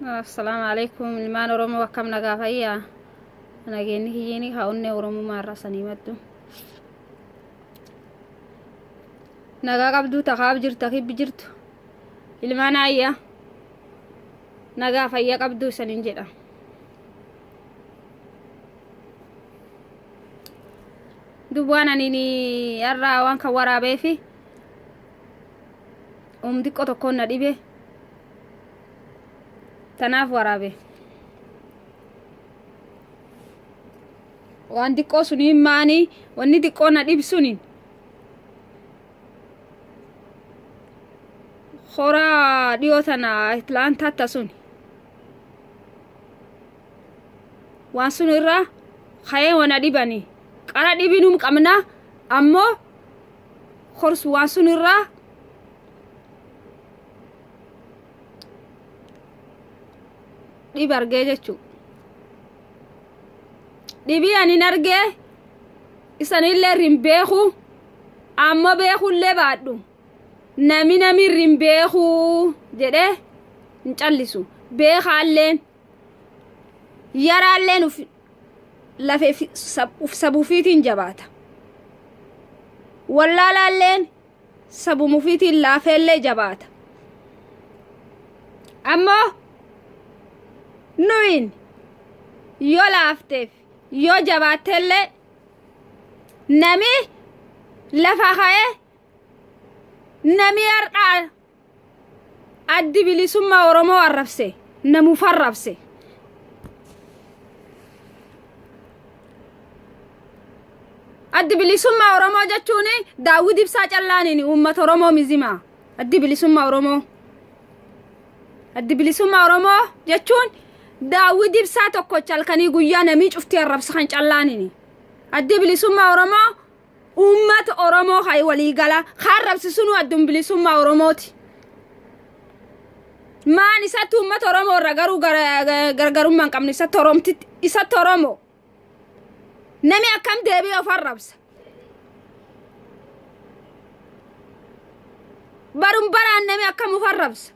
Assalaamu alaikum ilmaan Oromoo, akkam nagaa fayyaa? Nageenyi kiyyiini haa onnee Oromummaa irraa sanii maddu. Nagaa qabduu takaaf jirta kibbi jirtu. Ilmaan ayyaa nagaa fayyaa qabduu isaniin jedha. Dubbaan ani har'aa waan kan waraabeefi xiqqoo tokkoon na dhibe. Tanaaf waraabe. Waan xiqqoo suniin maanii wanni xiqqoo na dhibsuni horaa dhiyoo tana Atlaantaatti sun waan sun irraa ka'ee wana dhibani qara dhibinum qabna, ammoo horsu waan sun irraa dhib argee jechuu. Dhibii anin argee isanillee irrin beeku, ammoo beekullee baadhu nami nami irrin beeku jedhee hin callisu. Beekaalleen yaraalleen uf lafee uf sabuufiitiin jabaata, wallaalaalleen sabumufiitiin laafeellee jabaata. Ammoo nuyin yoo laafteef yoo jabaatteellee nami lafa ka'ee nami har'aa Addi Bilisummaa Oromoo arrabse namuuf arrabse. Addi Bilisummaa Oromoo jechuun Daawwid Ibsaa callaaniin uummata Oromoo mizimaa. Addi Bilisummaa Oromoo. Addi Bilisummaa Oromoo jechuun Daawwid Ibsaa tokkocha halkanii guyyaa namii cuftii arrabsa kan callaaniin. Addi Bilisummaa Oromoo uummata Oromoo kan waliigala kan arrabsisunuu addun bilisummaa Oromooti. Maan isatti uummata Oromoo irra garuu gargarummaa hin qabne, isatti Oromtitti isatti Oromoo. Nami akkam deebi'ee of arrabsa? Barum baraan nami akkam of arrabsa?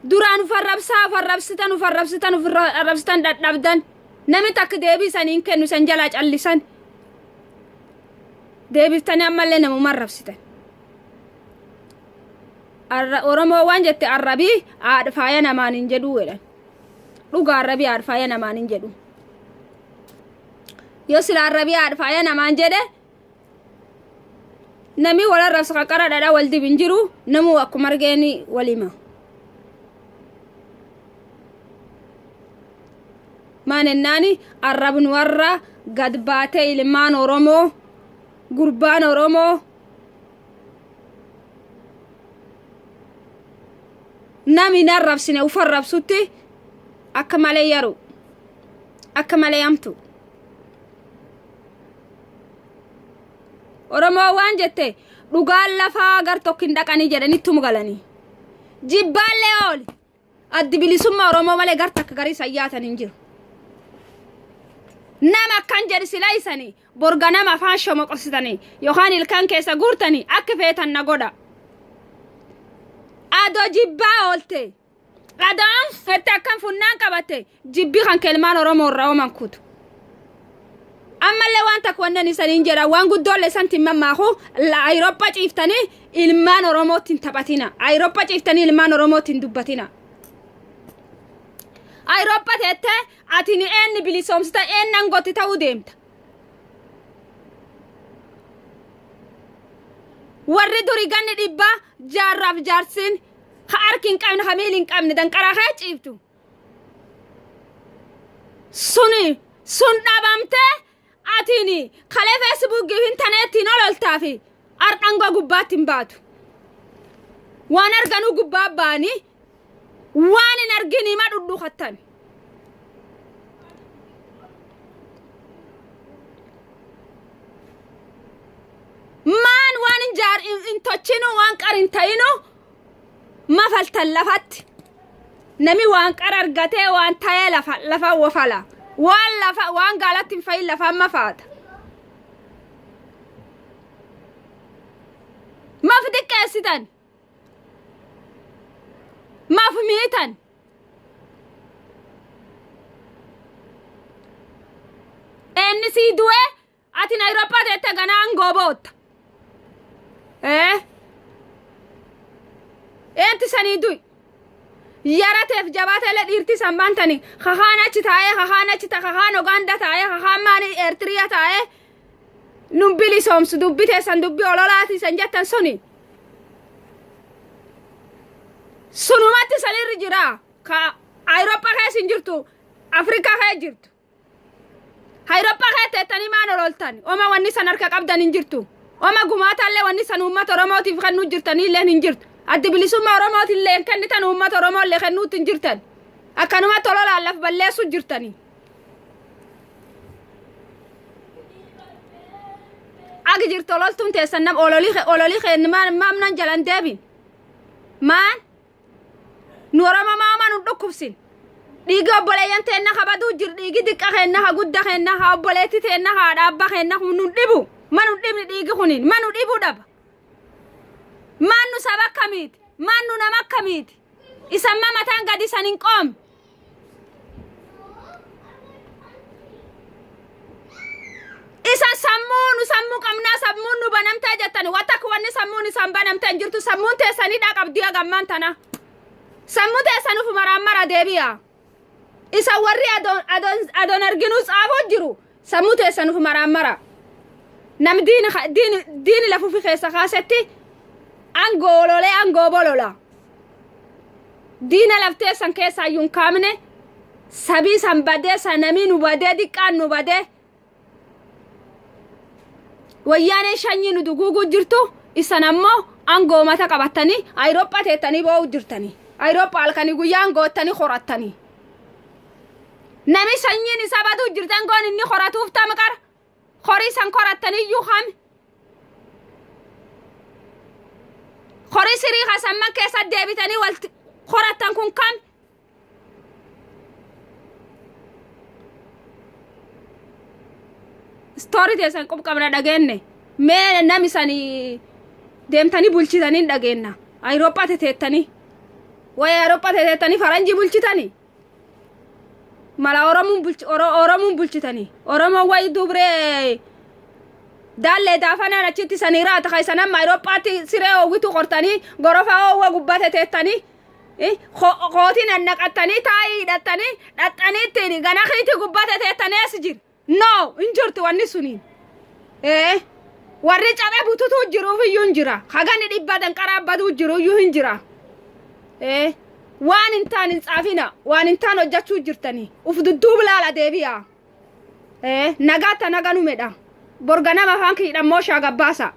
Duraan of arrabsaa, of arrabsitan, of arrabsitan, of arrabsitan, dhadhabdan. Nami takka deebii isanii hin kennu, isan jalaa callisan. Deebiftanii ammallee namuma arrabsitan. Oromoo waan jette, arrabii haadha faaya namaan hin jedhuu jedhan. Dhugaa, arrabii haadha faaya namaan hin jedhu. Yoo sila arrabii haadha faaya namaan jedhe, nami wal arrabsa qaqara dhadhaa wal dibin jiru, namuu akkuma argeeni walima. Maan ennaani arrabnu warra gad baatee ilmaan Oromoo, gurbaan Oromoo nami hin arrabsine uf arrabsutti akka malee yaru, akka malee hamtu. Oromoo waan jette, dhugaan lafaa gar tokko hin dhaqanii jedhanittuma galanii. Jibbaallee ooli. Addi Bilisummaa Oromoo malee gar takka garii sayyaatan hin jiru. Nama akkan jedhi sila isanii borga nama afaan shomoqorsitanii yookaan ilkaan keessa guurtanii akka feetan na godha. Adoo jibbaa oolte. Adoon fette akkam funnaan qabatte jibbi kan kelmaan Oromoo irraa ooman kutu. Ammallee waan takka wannan isaniin jedha, waan guddoollee isan timmamaaku, Ayirooppaa ciiftanii ilmaan Oromootti hin taphatina. Ayirooppaa ciiftanii ilmaan Oromootti hin dubbatina. Ayirooppaa teettee ati ni eenni bilisoomsita, eennan gotti ta'uu deemta? Warri duri ganni dhibbaa jaarraaf jaarsiin ka harki hin qabne, ka miili hin qabne danqaraa kee ciiftu. Suni sun dhabamtee atiin kalee Feesbuukii fi intarneetiin ololtaa fi ardhangoo gubbaatti hin baatu. Waan arganuu gubbaa ba'anii waan hin argin hima dhudhuukattan. Maan waan hin jaar hin tochinu, waan qar hin ta'inu mafaltan lafatti. Nami waan qara argatee waan ta'ee lafa lafa wafala. Waan lafa waan gaalatti hin fayin lafaan mafaata. Maf xiqqeessitan? Maf miitan? keenni sii du'e ati Nayirooppaa teette ganaa aangoo bootta. Ee eenti sanii du'i. Yarateef jabaatelee dhiirti san baantani kakaan achi taa'ee, kakaan achi ta kakaan Ugaanda taa'ee, kakaan maani Eertiriyaa taa'ee nun bilisoomsu. Dubbi teessan dubbi ololaati san jettan suni sunumatti sanirri jira. Ka Awurooppaa keessa hin jirtu, Afrikaa keessa jirtu. Awurooppaa keessa teettanii maan ololtan? Oma wanni san harka qabdan hin jirtu. Oma gumaataallee wanni san uummata Oromootiif kennuu jirtaniillee hin jirtu. Addi Bilisummaa Oromootillee hin kennitan, uummata Oromoollee kennuutti hin jirtan. Akkanumatti ololaan laf balleessuu jirtanii. Agi jirtu ololtuun teessan nam ololii ololii keen maan maamnan jalan deebin. Maan nu Oromoo maama nu dhukkubsin. Dhiigi obboleeyyan teenna kabaduu jir, dhiigi diqqa keenna, ha gudda keenna, ha obboleetti teenna, haadha abba keenna nu dhibu. Ma nu dhibni dhiigi kuniin ma nu dhibuu dhaba. Maan nu saba akkamiiti? Maan nu nama akkamiiti? Isan ma mataan gadi isan hin qoomne. Isan sammuu nu sammuu qabnaa, sammuun nu banamtee jettani, wata akka wanni sammuun isan banamtee hin jirtu. Sammuun teessanidha qabdii hagammaan tana. Sammuu teessan uf maraan mara deebi'a. Isan warri adoon adoon adoon arginuu tsaafuu jiru, sammuu teessan uf maraan mara. Nam diini diini diini lafufi keessa kaasetti angoo ololee angoo bolola. Diina lafteessan keessaa iyyuu hin kaamne, sabii san badee, sanamii nu badee, diqqaan nu badee, wayyaanee shanyii nu duguuguu jirtu. Isan ammoo aangoo mata qabattanii Ayirooppaa teettanii boo'uu jirtanii. Ayirooppaa halkanii guyyaa aangoottanii horattanii. Nami sanyiin isaa baduu jirtan goon inni horatuuf tam qara. Horii san korattaniyyuu kami. Horii sirii kasamman keessa deebitanii wal horattan kun kami. Istoorii teessan qub qabna dhageenne. Mee nami sani deemtanii bulchitanii hin dhageenna. Ayirooppaa teteettanii. Wayi Ayirooppaa teteettanii faranjii bulchitanii. Mala Oromoon bulchi Oromoon bulchitanii. Oromoon wayi dubree daallee daafanaan achitti sanii raata kan isan amma Ayiroopaatti siree oowwitu qortanii, gorofa oowwa gubbaa teteettanii, kootii nannaqattanii, taa'ii hidhattanii dhaxxanii ittiin gana kiitii gubbaa teteettanii as jira. No, hin jirtu wanni suniin. Ee, warri cabe bututuu jiruuf iyyuu hin jira. Hagani dhibba danqaraa baduu jiru iyyuu hin jira. Ee, waan hin taane hin tsaafina, waan hin taane hojjechuu jirtanii. Uf dudduub laala deebi'a. Ee, nagaatti naga numedha. Borga nama afaan kiidhan mooshaa gabbaasa.